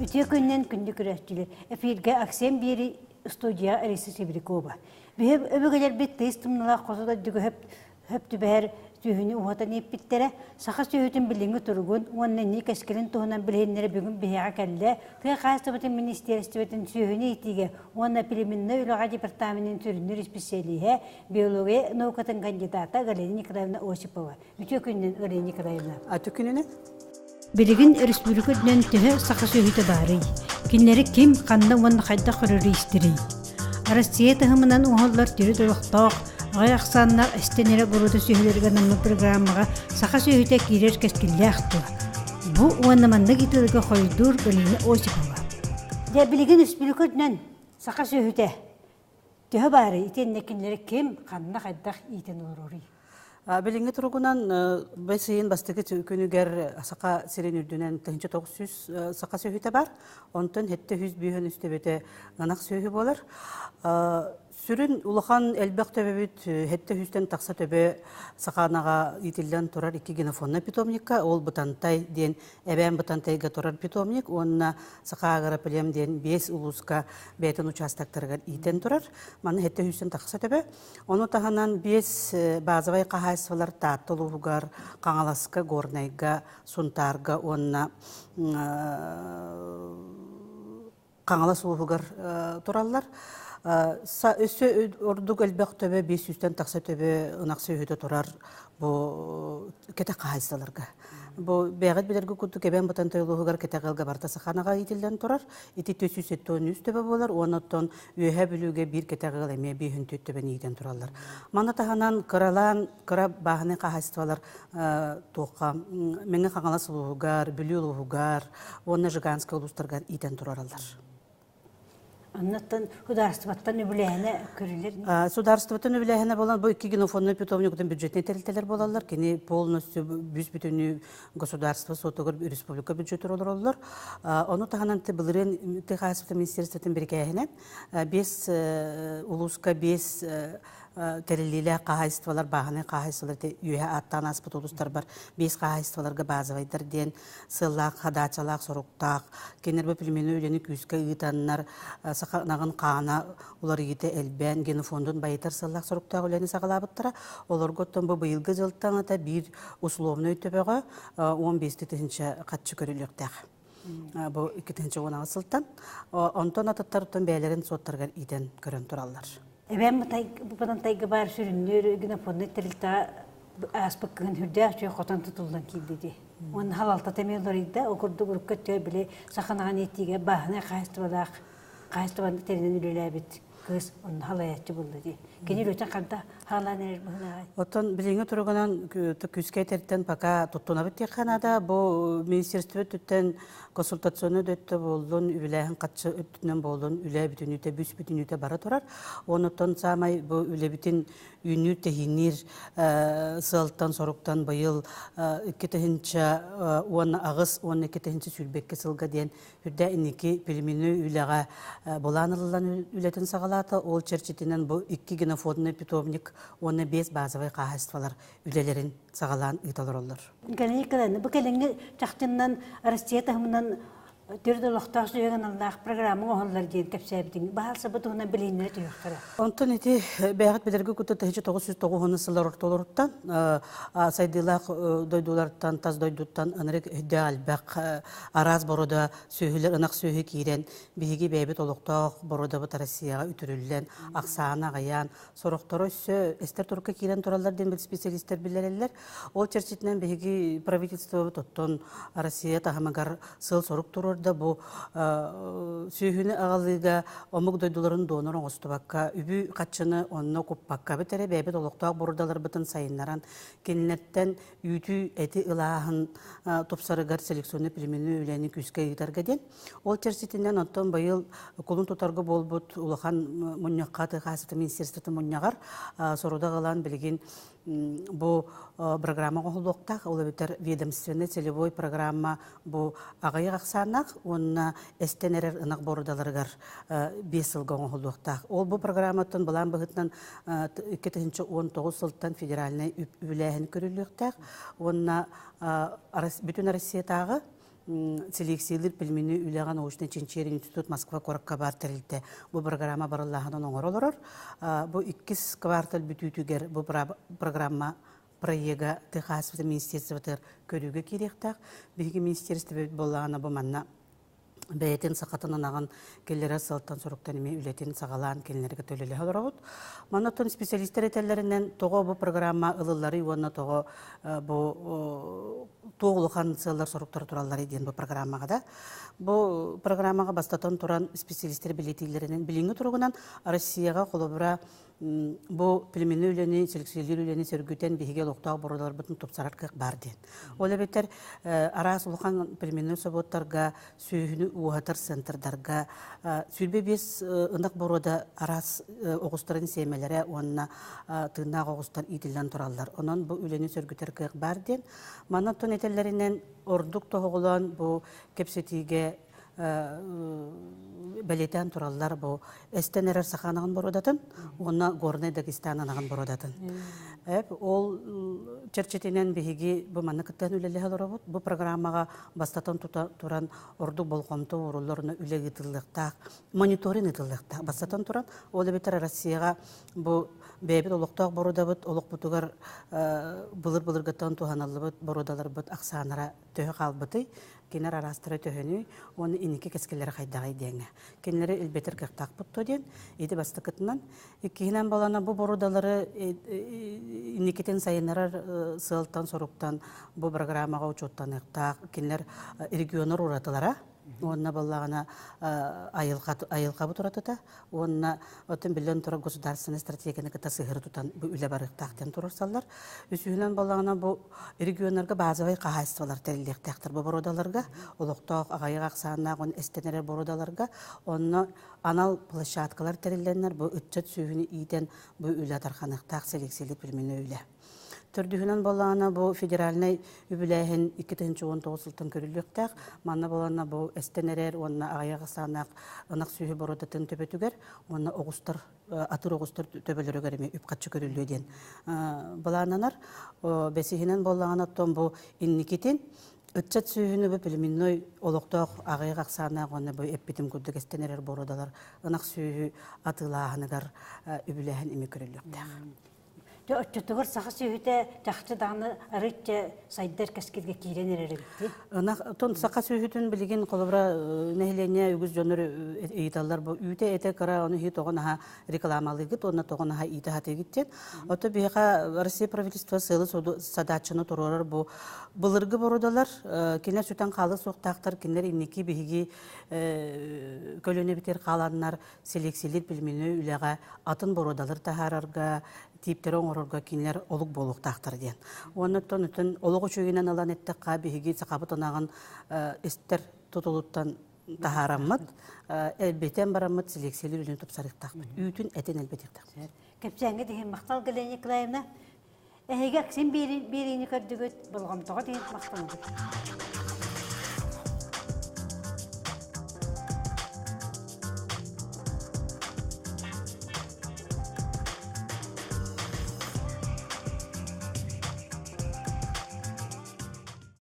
Үтүө күннэн күндү көрөөччүлэр. Эфиргэ Аксен биэри студия Алиса Сибирякова. Биһи өбүгэлэрбит тыйыс тымныылаах хоту дойдуга хөп хөп түбэһэр сүөһүнү уһатан ииппиттэрэ, саха сүөһүтүн билиҥҥи туругун уонна инники кэскилин туһунан билиһиннэрэ бүгүн биһиэхэ кэллэ. Тыа хаһаайыстыбатын министиэристибэтин сүөһүнү иитиигэ уонна племенной үлэҕэ департаменын сүрүннүүр исписэлииһэ, биология наукатын кандидата Галина Николаевна Осипова. Үтүө күнүнэн, Галина Николаевна. Үтүө күнүнэн. Билигин өрөспүүбүлүкэ үрдүнэн төһө саха сүөһүтэ баарый? Кинилэри ким, ханна уонна хайдах көрөрүй-истэрий? Россия таһымынан оҥоһуллар төрүт олохтоох, аҕай ахсааннаах эстэн эрэ боруода сүөһүлэргэ анаммыт программаҕа саха сүөһүтэ киирэр кэскиллээх дуо? Бу уонна маннык ыйытыыларга хоруйдуур Галина Осипова. Дьэ, билигин өрөспүүбүлүкэ үрдүнэн саха сүөһүтэ төһө баарый? Итиэннэ кинилэри ким, ханна, хайдах иитэн олороруй? Билиҥҥи туругунан бэс ыйын бастакы күнүгэр Саха сирин үрдүнэн 1900 саха сүөһүтэ бар. Онтон 753 төбөтө ынах сүөһү буолар. Сүрүн улахан элбэх төбөбүт 700-тэн тахса төбө саха ынаҕа иитиллэн турар икки генофонднай питомникка, ол Бытантай диэн Эбээн Бытантайга турар питомник уонна Саха агроплем диэн биэс улууска бэйэтин участоктарыгар иитэн турар. Манна 700-тэн тахса төбө. Ону таһынан биэс базовай хаһаайыстыбалар Таатта улууһугар, Хаҥаласка, Горнайга, Сунтаарга уонна Хаҥалас улууһугар тураллар. Өссө ордук элбэх төбө 500-тэн тахса төбө ынах сүөһүтэ турар бу кэтэх хаһаайыстыбаларга. Бу бэйэҕит билэргэ курдук Эбээн Бытантай улууһугар кэтэх ыалга барыта саханаҕа иитиллэн турар. Ити 473 төбө буолар уонна оттон Үөһээ Бүлүүгэ биир кэтэх ыал эмиэ 504 төбөнү иитэн тураллар. Маны таһынан кыралаан кыра бааһынай хаһаайыстыбалар туохха Мэҥэ Хаҥалас улууһугар, Бүлүү улууһугар уонна Жиганскай улуустарыгар иитэн турараллар. Оннуттан судаарыстыбаттан үбүлээһинэ көрүлэр. Судаарыстыбаттан үбүлээһинэ буолан бу икки генофондный питомникутун бюджетнай тэрилтэлэр буолаллар. Кини полностью бүс-бүтүннүү государство суотугар республика бюджетер олороллор. Ону таһынан былырыын тыа хаһаайыстыбатын министерствотын бирикээһинэн биэс улууска биэс тэриллиилээх хаһаайыстыбалар, бааһынай хаһаайыстыбалар үөһэ ааттаан ааспыт улуустарбар биэс хаһаайыстыбаларга базовайдар диэн сыаллаах, хадаачалаах, соруктаах. Кинилэр бу племенной үлэни күүскэ ыытаннар саха ынаҕын хаана уларыйыыта элбээн, генофондун байытар сыаллаах соруктаах үлэни саҕалаабыттара. Олорго оттон бу быйылгы дьылтан ата биир условнай төбөҕө 15 тыһыынча хаччы көрүлүөхтээх. Бу 2016 сылтан. Онтон атыттар бэйэлэрин суоттарыгар иитэн көрөн тураллар. Эбэм Бытантайга баар сүрүннүүр генофондный тэрилтэҕэ ааспыт кыһын үрдээх үчүгэй хотон тутуллан киирдэ дии. Уонна халалтата эмиэ уларыйда. Ол курдук урукку өттүгэр били саханаҕын иитиигэ бааһынай хаһаайыстыбалаах хаһаайыстыбаны тэринэн үлэлээбит кыыс онно халайааччы буолла дии. Кини үлэтин ханта хаалаан эрэр быһыылааҕай? Оттон билиҥҥи туругунан күүскэ этэртэн пока туттунабыт диэххэ наада. Бу министерство өттүттэн консультационный да өттө буоллун, үбүлээһин хаччы өттүнэн буоллун, үлэ бүтүнүүтэ, бүс бүтүнүүтэ бара турар. Онуттан саамай бу үлэбитин үүнүүр-тэһиинниир сыалтан-соруктан быйыл 2018 уонна 2022 сылга диэн үрдэ инники племенной үлэҕэ былаан ылыллан үлэтин саҕалаата. Ол чэрчитинэн бу икки генофондный питомник уонна биэс базовай хаһаайыстыбалар үлэлэрин саҕалаан ыыта олороллор. Галина Николаевна, бу кэлиҥҥи чахчыннан Россия таһымынан төрүт олохтоох сүһүөх аналлаах программа оҥоһуллар диэн кэпсээбитиҥ. Баһаалса бу туһунан билиһиннэрэ түһүөхтэрэ. Онтон ити бэйэҕит билэргэ кутта 1990 сыллар ортолоруттан сайдыылаах дойдулартан, тас дойдуттан ынырык өйдөөх элбэх араас борода сүөһүлэр, ынах сүөһү киирэн, биһиги бэйэбит олохтоох бородабыт Россияҕа үтүрүллэн, ахсаана аҕыйаан, сорохторо өссө эстэр турукка киирэн тураллар диэн специалистэр биллэрэллэр. Ол чэрчитинэн биһиги правительствобыт оттон Россия таһымыгар сыал-сорук туруорда бу сүөһүнү аҕалыыга омук дойдуларын донор оҥостубакка, үбү-хаччыны онно куппакка эрэ бэйэбит олохтоох бурдаларбытын сайыннаран, кинилэртэн үүтү, эти ылааһын тупсарыгар селекционный племенной үлэни күүскэ ыытарга диэн. Ол чэрчитинэн оттон быйыл кулун тутарга буолбут улахан мунньахха тыа хаһаайыстыбатын министерствотын мунньаҕар сорудах ылан билигин бу программа оҥоһуллуохтаах. Ол эбэтэр ведомственный целевой программа бу аҕыйах ахсааннаах. ынах уонна эстэн эрэр ынах бородаларыгар 5 сылга оҥоһуллуохтаах. Ол бу программаттан былаан быһыытынан 2019 сылтан федеральнай үбүлээһин көрүллүөхтээх уонна бүтүн Россиятааҕы селекциялыыр пельмени үлэҕэ научнай чинчийэр институт Москва куоракка баар тэрилтэ бу программа барыллааһынын оҥоро олорор. Бу иккис квартал бүтүүтүгэр бу программа проега ТХС министерствотыгар көрүүгэ киириэхтээх. Биһиги министерствобыт буоллаҕына бу манна бэйэтин сахатын анаҕын киллэрэр сылтан соруктан эмиэ үлэтин саҕалаан кинилэргэ төлөлөһө олоробут. Манна оттон специалистэр этэллэринэн тоҕо бу программа ылылларый уонна тоҕо бу туох улахан сыаллар соруктар туралларый диэн бу программаҕа да. Бу программаҕа бастатан туран специалистэр бэлиэтииллэринэн билиҥҥи туругунан Россияҕа холобура бу племенной үлэни, селекциялиир үлэни сөргүтэн биһиги олохтоох бородаларбытын тупсарар кыах баар диэн. Ол эбэтэр араас улахан племенной собуоттарга, сүөһүнү ууһатар центрдарга 25 ынах боруода араас оҕустарын сиэмэлэрэ уонна тыыннаах оҕустар иитиллэн тураллар. Онон бу үлэни сөргүтэр кыах баар диэн. Манна оттон этэллэринэн ордук тоһоҕолоон бу кэпсэтиигэ бэлиэтээн тураллар бу эстэн эрэр саха анаҕын боруодатын уонна Горнай Дагестан анаҕын боруодатын. Ол чэрчитинэн биһиги бу манна кыттан үлэлэһэ олоробут. Бу программаҕа бастатан тута туран ордук болҕомто ууруллар үлэ ыытыллыахтаах, мониторинг ыытыллыахтаах. Бастатан туран, ол эбэтэр Россияҕа бу бэйэбит олохтоох боруодабыт олохпутугар былыр-былыргыттан туһаныллыбыт боруодаларбыт ахсаанара төһө хаалбытый, кинилэр араастара төһөнүй уонна инники кэскиллэрэ хайдаҕый диэҥҥэ. Кинилэри илбэтэр кыахтаахпыт дуо диэн ити бастакытынан. Иккиһинэн балана бу борудалары инникитин сайыннарар сыалтан-соруктан бу программаҕа учуоттаныахтаах кинилэр регионнар уратылара уонна баллаҕына айылҕабыт уратыта уонна оттон биллэн турар государственнай стратегияны кытта сыһыары тутан бу үлэ барыахтаах диэн туруорсаллар. Үсүһүнэн баллаҕына бу регионнарга базовай хаһаайыстыбалар тэриллиэхтээхтэр бу бородаларга, олохтоох аҕыйах ахсааннаах уонна эстэн эрэр бородаларга онно анал площадкалар тэриллэннэр бу ыччат сүөһүнү иитэн бу үлэ тарханыахтаах селекциялыыр племенной үлэ. Төрдүһүнэн буоллаҕына бу федеральнай үбүлээһин 2019 сылтан көрүллүөхтээх. Манна буоллаҕына бу эстэн эрэр уонна аҕыйах ахсааннаах ынах сүөһү боруодатын төбөтүгэр уонна оҕустар атыр оҕустар төбөлөрүгэр эмиэ үп-харчы көрүллүө диэн былааннанар. Бэсиһинэн буоллаҕына оттон бу инникитин ыччат сүөһүнү бу племенной олохтоох аҕыйах ахсааннаах уонна бу эппитим курдук эстэн эрэр боруодалар ынах сүөһү атыылааһыныгар үбүлээһин эмиэ көрүллүөхтээх. Дьэ, оччотугар саха сүөһүтэ чахчы даҕаны арыычча сайдар кэскилгэ киирэн эрэр эбит дии. Ынах, оттон саха сүөһүтүн билигин холобура нэһилиэнньэ үгүс дьоннор ыйыталлар бу үүтэ этэ кыра ону иһи тоҕо наһаа рекламалыыгыт уонна тоҕо наһаа иитэ сатыыгыт диэн. Ото биһиэхэ Россия правительство сыалы садааччыны туруорар бу былыргы бородалар кинилэр сүтэн хаалыа суохтаахтар кинилэр инники биһиги көлүөнэбитигэр хааланнар селекциялиир племенной үлэҕэ атын боруодалары таһаарарга, тииптэри оҥорорго кинилэр олук буолуохтаахтар диэн. Уонна оттон өтөн олох үчүгэйинэн ылан эттэххэ, биһиги сахабыт ынаҕын истэр тутулуттан таһаараммыт, элбэтэн бараммыт селекциялиир үлэни тупсарыахтаахпыт. Үүтүн этин элбэтиэхтээхпит. Кэпсээҥҥэ иһин махтал Галина Николаевна. Эһиги Аксим биэриини көрдүгүт, болҕомтоҕо иһин махтанабыт.